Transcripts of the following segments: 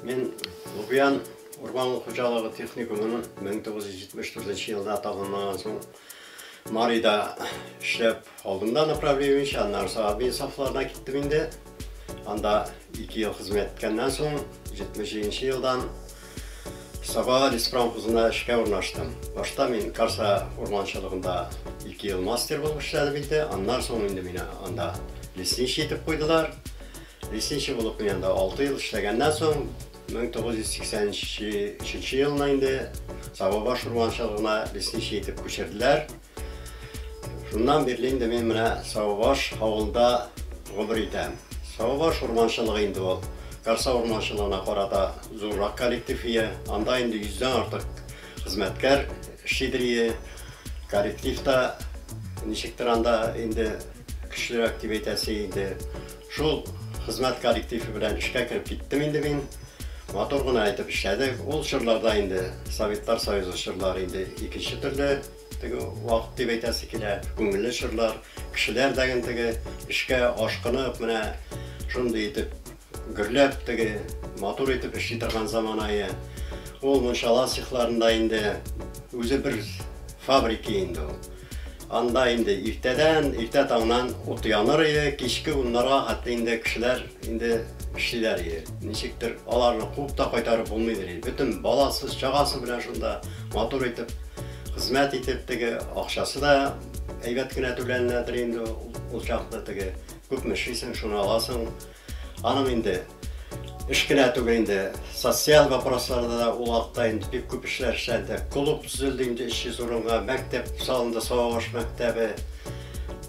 Мин Лубян урман хуҗалыгы техникумын 1974 елда тәмамлаган соң Марида эшләп алдым да направление буенча, аннары соң армия сафларына киттем инде. Анда 2 ел хезмәт иткәннән соң 77 елдан Саба леспромхозына эшкә урнаштым. Башта мин Карса урманчылыгында 2 ел мастер булып эшләдем инде. Аннан соң инде мине анда лесничий итеп куйдылар. Лесничий булып мин анда 6 ел эшләгәннән соң 1983 елны инде Сабабаш урманчылыгына лесничий итеп күчерделәр. Шуннан бирле инде мин менә Сабабаш авылында гомер итәм. Сабабаш урманчылыгы инде ул Карса урманчылыгына карата зуррак коллектив ие. Анда инде 100дән артык хезмәткәр эшлидер ие. Коллектив та ничектер анда инде көчлерәк дип әйтәсе инде. Шул хезмәт коллективы белән эшкә кереп киттем инде мин. Матур гына итеп эшләдек. Ул чорларда инде Советлар Союзы чорлары инде икенче төрле теге вакыт дип әйтәсе килә. Күңелле чорлар, кешеләр дә теге эшкә ашкынып, менә шундый итеп гөрләп теге матур итеп эшли торган заманае. Ул мунчала цехларында инде үзе бер фабрика инде ул. Анда инде иртәдән, иртә таңнан ут яныр иде, кичке уннарга хәтле инде кешеләр инде эшлиләр иде. Ничектер аларны куып та кайтарып булмыйдыр иде. Бөтен баласы, чагасы белән шунда матур итеп хезмәт итеп теге акчасы да әйбәт кенә түләнәдер инде ул чакта теге күпме эшлисең, шуны аласың. Аның инде эш кенә түгел инде, социаль вопросларда да ул вакытта инде бик күп эшләр эшләнде. Клуб төзелде инде 300 урынга, мәктәп салынды, Сабабаш мәктәбе.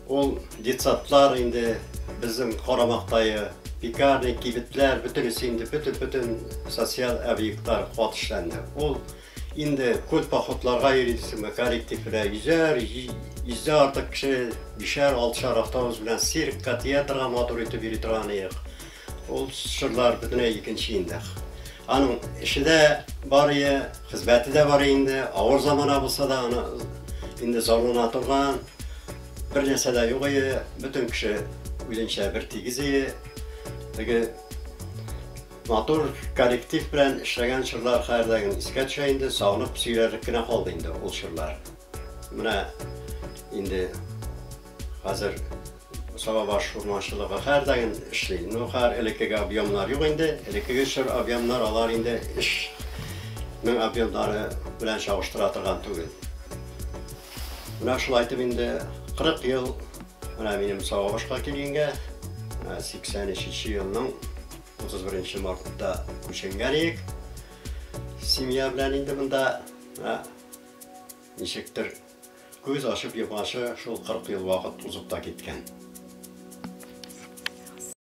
Ул детсадлар инде безнең карамактайы, пекарня, кибетләр, бөтенесе инде бөтен-бөтен социаль объектлар кат эшләнде. Ул инде күп походларга йөрисеңме, коллектив белән йөзәр, йөздән артык кеше, бишәр, алтышар автобус белән циркка, театрга матур итеп йөри торган идек. Ул чорлар бөтенләй икенче инде. Аның эше дә бар иде, хезмәте дә бар инде, авыр замана булса да, аны инде зарлана торган бер нәрсә дә юк иде. Бөтен кеше үзенчә бер тигез иде. Теге матур коллектив белән эшләгән чорлар хәзер искә төшә инде, сагынып сөйләрлек кенә калды инде ул чорлар. Менә инде хәзер Сабабаш урманчылыгы һәрдаим эшли. Ну, хәзер элеккеге объемнар юк инде. Элеккеге чор объемнар алар инде эшнең объемнары белән чагыштыра торган түгел. Менә шулай итеп инде 40 ел менә минем Сабабашка килгәнгә, 83 елның 31 мартта күченгән идек. Семья белән инде монда ничектер күз ачып йомганчы шул 40 ел вакыт узып та киткән.